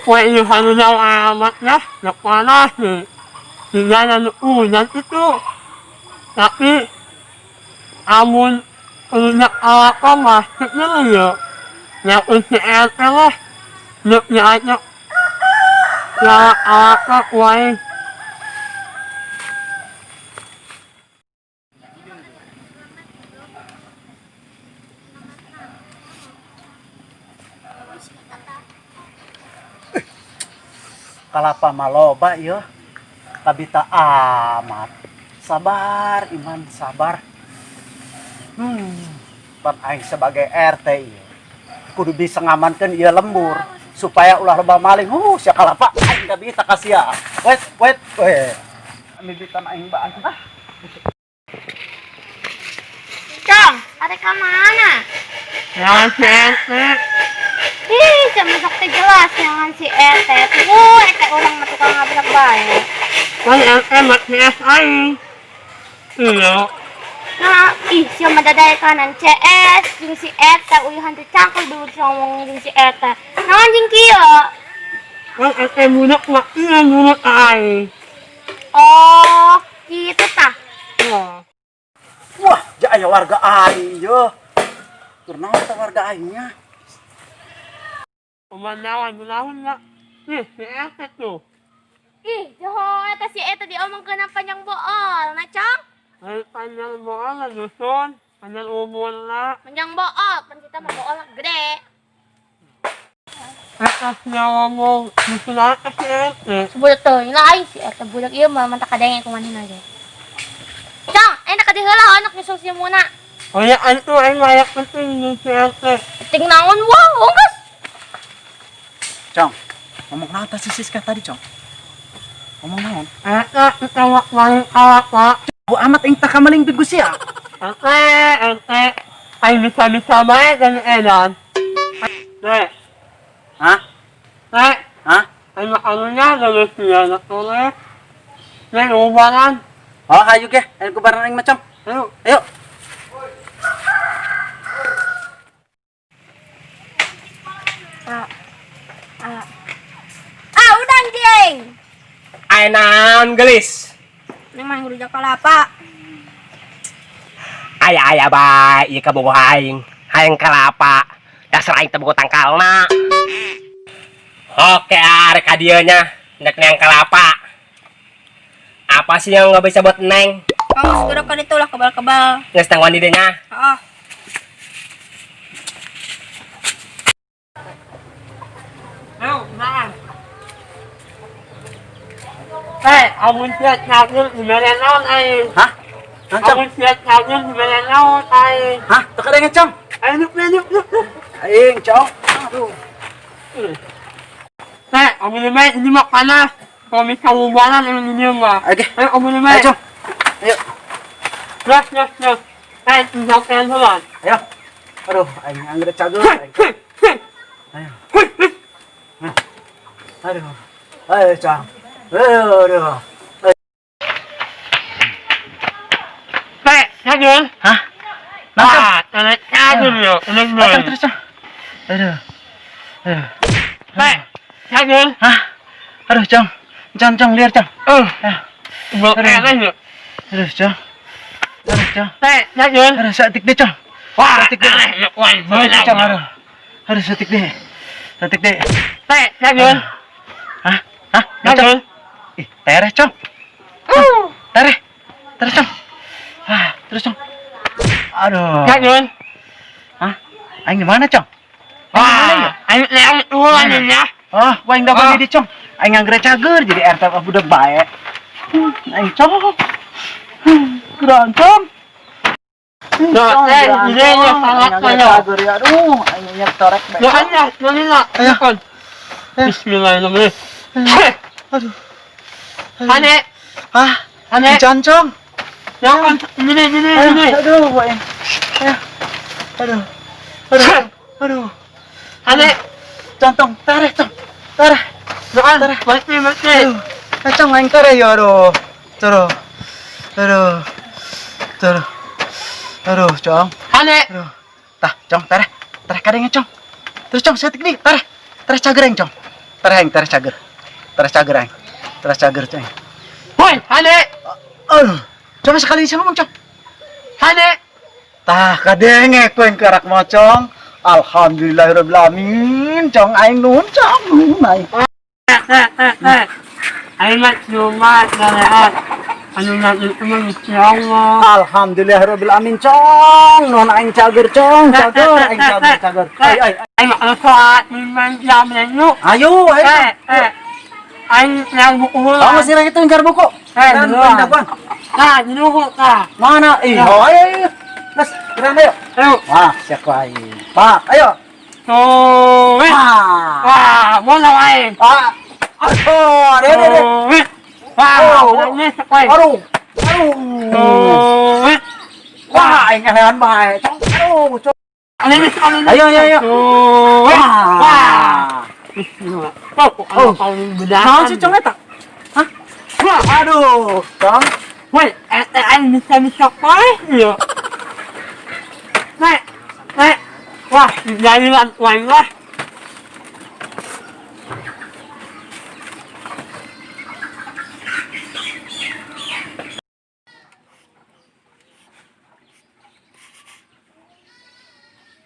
Wah, ini harusnya amat ya, ya panas nih. Di jalan hujan itu. Tapi amun punya apa masuknya ya. Ya usia RT lah. Nuk diajak. Ya apa kuai. Kalapa mah loba ieu. Kabita amat. Sabar Iman, sabar. Pan aing sebagai RT ieu kudu bisa ngamankeun ieu lembur supaya ulah loba maling. Sia kalapa aing da bisa ka sia. Wait, wait, wait. Mimitan aing baan ah. Cong, ada ka mana? Ya si RT. Ih, sama sok teh jelas jangan si RT. Tunggu, RT orang mah tukang ngabrak bae. Kan RT masih S aing. Iya. Nah, ih, sia mah dadaya kanan CS jeung si RT uyuhan teh cangkel dulu ngomong jeung si RT. Naon jeung kieu? Kan RT budak mah iya budak aing. Oh, gitu tah. Iya. Wah, ja aya warga aing ye. Keur naon teh warga aingnya? Pemandangan menahun lah. Ih, si RT tuh. Ih, joho eta si eta diomongkeun panjang bool, nah Cong. Ay, panjang bool lah dusun. Panjang umur lah. Panjang bool, pan kita mah bool gede. Eta sia ngomong dusun apa si RT. Sebudak teuing lah aing si eta budak ieu mah mantak kadenge kumanehna ge. Cong, enak ka heula anak nyusul si Muna. Oh ya, itu aing layak penting jeung si RT. Penting naon wah, ongkos. Cong, ngomong naon tah si Siska tadi, Cong? Ngomong naon? Eta kita maling kalapa. Bu amat aing tak kamaling bigu sia. RT, RT. Aing bisa-bisa bae dan edan. Teh, Hah? teh. Hah? Aing makanunya dari sia nak toleh. Teh, ubaran. Oh, ayo ge, ayo ku bareng aing macam. Ayo. Ayo. Ah. Ah. Ah, udah anjing. Ay naon gelis. Ini mah rujak kelapa. Aya aya bae ieu kabogoh aing. Hayang kalapa. Dasar aing teh bogo tangkalna. Oke, arek ka dieu nya nek neang kalapa. Apa sih yang nggak bisa buat neng? Kamu segera kan itu lah kebal-kebal. Geus tangguan di dinya. Ah, Ayo, makan. Eh, amun sia cageur dibere naon aing? Hah? Naon, Cong? Amun sia cageur dibere naon aing? Hah? Teu kadenge, Cong? Ayo, nuk, nuk, nuk, nuk. Aing, Cong. Aduh. Eh, amun bae ini mah panas. Kalau bisa ubaran ini dia mah. Ayo ge. Ayo, amun Ayo, bae. Cong. Ayo. Terus, terus, terus. Eh, tinggal pengen heula. Ayo. Aduh, aing angger cager aing. Ayo. Aduh. Ayo, Cong. Aduh, aduh. Teh, cageur. Hah? Naon, Cong? Wah, tanah cageur yo. Ini Ayo, Cong, terus, Cong. Aduh. Aduh. Teh, cageur. Hah? Aduh, Cong. Cong, Cong, liar, Cong. Eh, Ah. bukan yo. Aduh, Cong. Aduh, Cong. Teh, cageur. Aduh, saeutik deh, Cong. Wah, Saeutik deh. aneh yo, wah, Saeutik deh, Cong. Aduh. Aduh, saeutik deh. Saeutik deh. Teh, cageur. Hah? Hah? Naon, Cong? Cageur. Ih, tereh, Cong. Tereh. Tereh, Cong. Ah, terus, Cong. Aduh. Cageur. Hah? Aing di mana, Cong? Aing di mana ya? Wah, aing leang ulang ya. Oh, wah aing dapat Ah. di Cong. Aing ngangger cager jadi RT apa budak bae. Aing Cong. Kurang, Cong. Nah, eh, ini ya salah saya. Cager ya. Aduh, aing nyak torek bae. Ya aja, lah. Ayo. Bismillahirrahmanirrahim. Aduh. Ane, Ah, ane. Cong, Cong. Jangan, ini, ini, ini. Aduh, aing. Ayo. Aduh. Aduh. Aduh. Ane, Cong, Cong, tereh, Cong. Tereh. jangan, Tereh. mati, mati. Aduh. Eh, Cong, aing tereh ya, aduh. Aduh. Aduh. Aduh. Aduh, Cong. Ane, Aduh. Tah, Cong, tereh. Tereh kadenge, Cong. Terus, Cong, saeutik deui, tereh. Tereh cager aing, Cong. Tereng tereh cager. Tereh cager aing. Tereh cager aing. Woi, hane. Aduh, coba sekali sih ngomong, Cong. Hane. Tah kadenge ku yang karak mocong. Alhamdulillahirabbil alamin, Cong aing nuhun, Cong. Nuhun aing. Aing mah cuma dareat. Anu nanti itu mah Gusti Allah. Alhamdulillahirabbil alamin, Cong. Nuhun aing cager, Cong. Cager aing cager, cager. Ay ay. Aing mah kalau sholat lima jam lalu. Ayo, ayo. Aing yang buku Kamu masih itu ngejar buku. Dan duluan. daguan. Nah, dulu kah. Mana? Ih, oh, ayo, ayo. Mas, keren ayo. Ayo. Wah, siapa aing? Pak, ayo. Tuh. Wah. Wah, mau aing. Ah. Aduh, deh, deh, deh. Wah, Oh. ini sekali. Aduh. Aduh. Tuh. Wah, aing ngelewan bae. Cong, aduh, cong. Ini sekali. Ayo, ayo, ayo. Tuh. Wah. Wah. Oh, Oh. oh. Naon sih cong eta? Hah? Wah, Aduh, cong. woi, aing bisa-bisa koi ya. Nek, nek. Wah, jalan wah wah.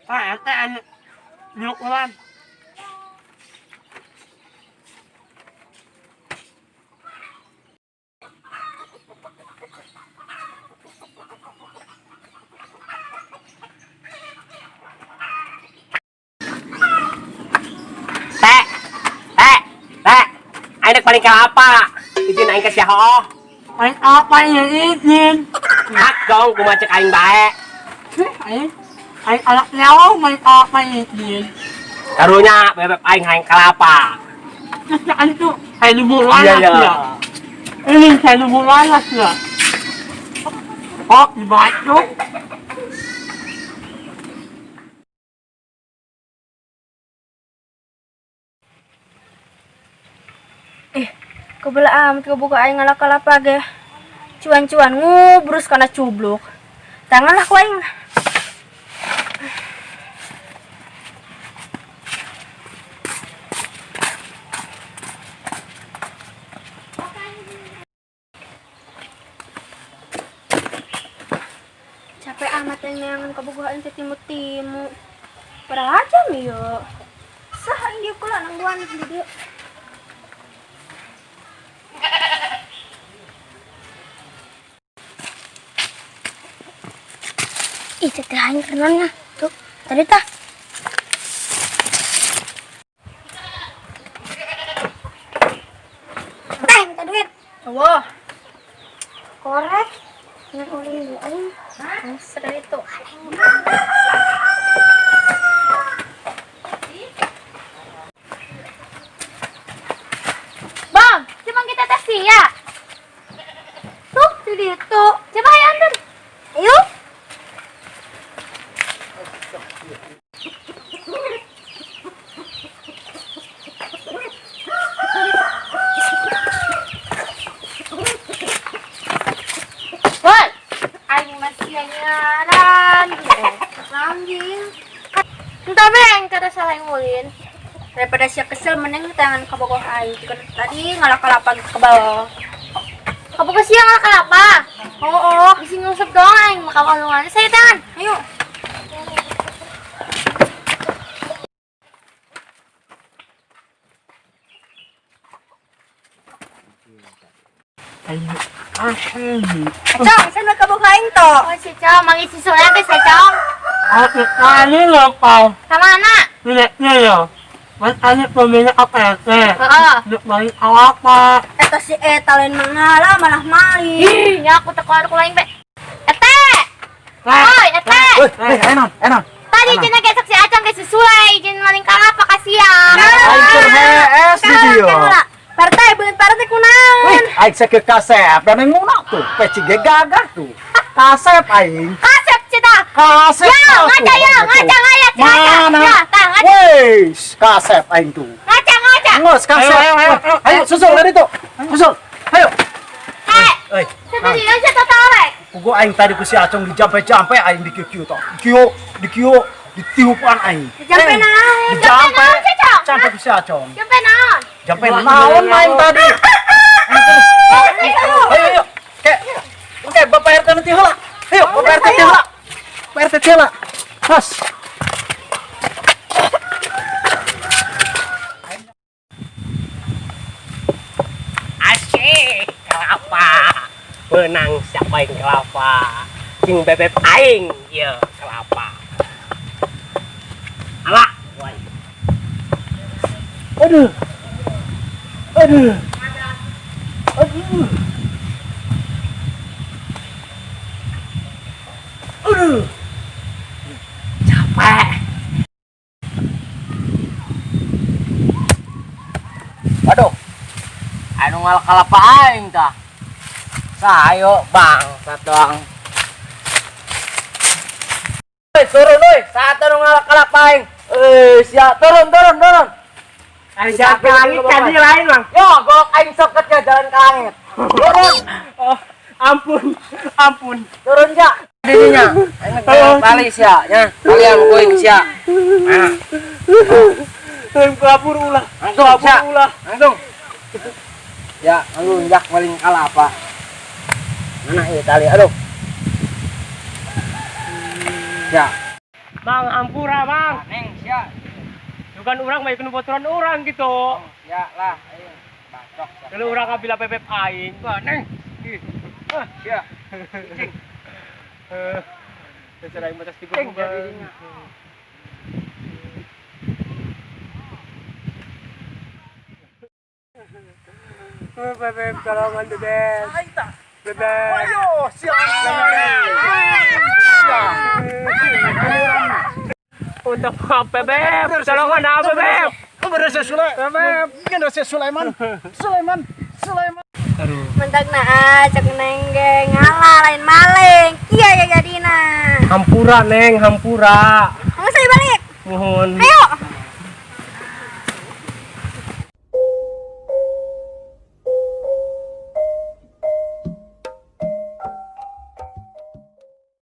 Wah, eta anu nyukuran. Teh, teh, teh. Aing dek paling kelapa. Izin aing ke sia hooh. Aing apa yang izin? Hak dong kumaha cek aing bae. Aing, aing anak nyawa main apa izin? Karunya bebek aing hayang kelapa. Terus aing tuh, aing lubuk Iya, walas iya. ya. Ini saya lubuk walas ya. Oh, dibaca. Kebelah amat kebuka aing ngalah kalapa ge. Cuan-cuan ngubrus kana cubluk. Tangan lah ku aing. Capek amat yang neangan kabogoh aing teh timu-timu. Padahal jam ieu. Sah aing dieu kula nangguan di dieu. Ih, teteh aing kenalnya. Tuh, tadi tah. Teh, minta duit. Wah, Korek. Dengan ulin di aing. seru itu. Bang, cuma kita tes ya. Tuh, di situ. Coba ayo antar. Ayo. Woi, aing masih nyaran. Anjing. Entah beng, kata salah yang mulin. Daripada sia kesel mending tangan kabogoh aing. Kan tadi ngalah kalapa kebal. Kamu ke siang lah kenapa? Oh, bisa ngusap doang aing maka walungan. Saya tangan. Ayo. Aing asli. Acong, sana kabogoh aing to. Oh, si Cong, manggil si Soleh ke si Cong. Aku kali lupa. Sama anak. Tidak ya. Mas ani pemilik apa ya? Heeh. Duk balik apa? Eta si eta lain mangala malah maling. Ih, nya aku tekor aku lain be. Ete. Oi, ete. Woi, enon, enon. Tadi cenah gesek si Acong ke si Sulai, jeung maling kalapa kasihan. Aing keur hees di dieu. Partai beungeut partai kunaon? Wih, aing sakeu kasep dan yang nguna tuh. Peci ge gagah tuh. Kasep aing. Kasep cenah. Kasep. Ya, tuh. ngaca ya, ngaca ngaca ngaca. Mana? Ya, tah ngaca. Wih, kasep aing tuh. Ngaca ngaca. Ngos kasep. Ayo, ayo, ayo, ayo. Ayo susul dari tuh. Susul. Ayo. Eh, Oi. sampai di sia tatarek. Pugu aing tadi ku si Acong dijampe-jampe aing dikieu toh. Dikieu, dikieu, ditiupan aing. Dijampe naon? Dijampe. Jampe naon, si Acong? Jampe ku si Acong. Sampai naon? Jampe naon main tadi. Ayo ayo. Oke. Oke, Bapak RT nanti heula. Ayo, Bapak RT heula. Bapak RT heula. Mas. Asik kelapa. Menang siapa yang kelapa? Sing bebek aing, ya kelapa. Alah, woi. Aduh. Aduh. Aduh. Aduh. Capek. Waduh. Anu ngalak kalapa aing tah. Sayo bangsat doang. Woi, turun woi, saat anu ngalak kalapa aing. Eh, sia turun turun turun. Aing jalan ke langit tadi lain, Bang. Yo, golok aing soket ya jalan ke langit. Turun. Oh, ampun, ampun. Turun ya. Dirinya. Aing tali sia nya. Kalian kuing sia. Nah, Aing kabur ulah. langsung Kabur sia. ulah. Langsung. Ya, ngelunjak maling kalapa. Mana ieu tali? Aduh. Ya. Bang, ampura, Bang. Neng sia. Bukan orang mah ikut bocoran orang gitu. Ya lah, ayo. Bacok sia. Kalau orang ngambil bebek aing, Bang, neng. Ih, Ah, sia. Eh, Dasar aing batas tiga Cing, jadinya. Bebek, tolongan bebek. Bebek. Ayo, siap. Untuk apa bebek? Tolongan apa bebek? Berasa Sulaiman. Berasa Sulaiman. Sulaiman. Sulaiman. Mentak naa cek neng ge ngalah lain maling. Iya ya jadina. Hampura neng, hampura. Nggak usah balik. Mohon. Ayo.